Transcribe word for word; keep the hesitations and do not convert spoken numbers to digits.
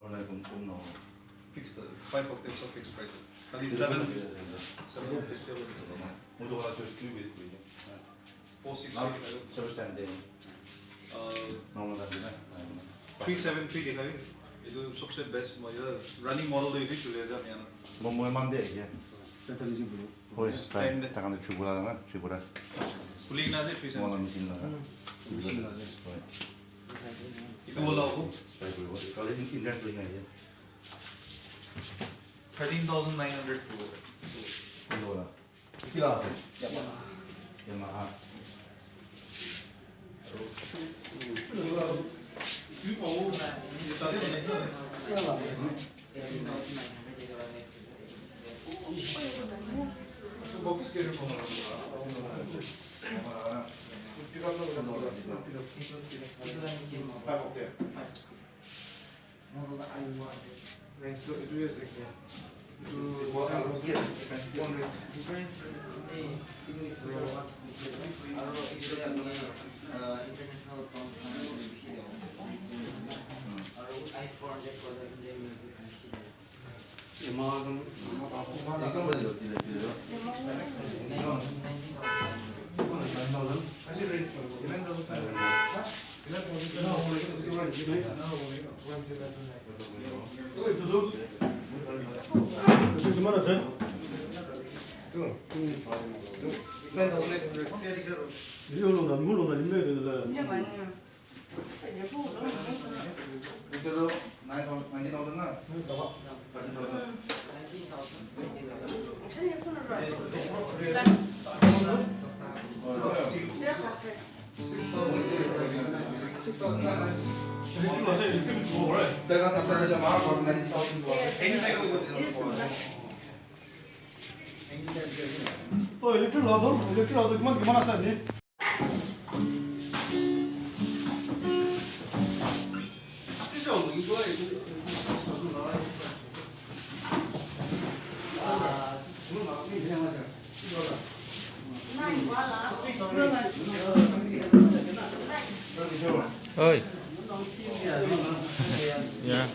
Alaikum, kum no. Fixed, five octaves of fixed prices. Khali seven, seven octaves. Mutu wala choice three basic price. Four six. Now, service time de. Uh, normal time de. Three seven three dekha. Etu sabse best, running model de etu chole ja miyan. Mo mo man de ya. Tata lisi bro. Hoi, style. Takhan de Tripura na, Tripura. Kuling na de, Tripura. Wala machine na. Machine na de. Hoi. Itu wala ako? Kali Indian kuling na ya. Thirteen thousand nine hundred. Itu wala. Kila ase? Yamaha. Yamaha. Model I one. Range two, two years ago. Two, one, yes, difference. Difference, eh, aro, uh, international terms, aro, I four hundred for the Indian music. Ito, nine thousand, nineteen thousand na? Thirteen thousand. Oh, electric law, electric law, gimana, gimana sir, ni? Oi. Ya.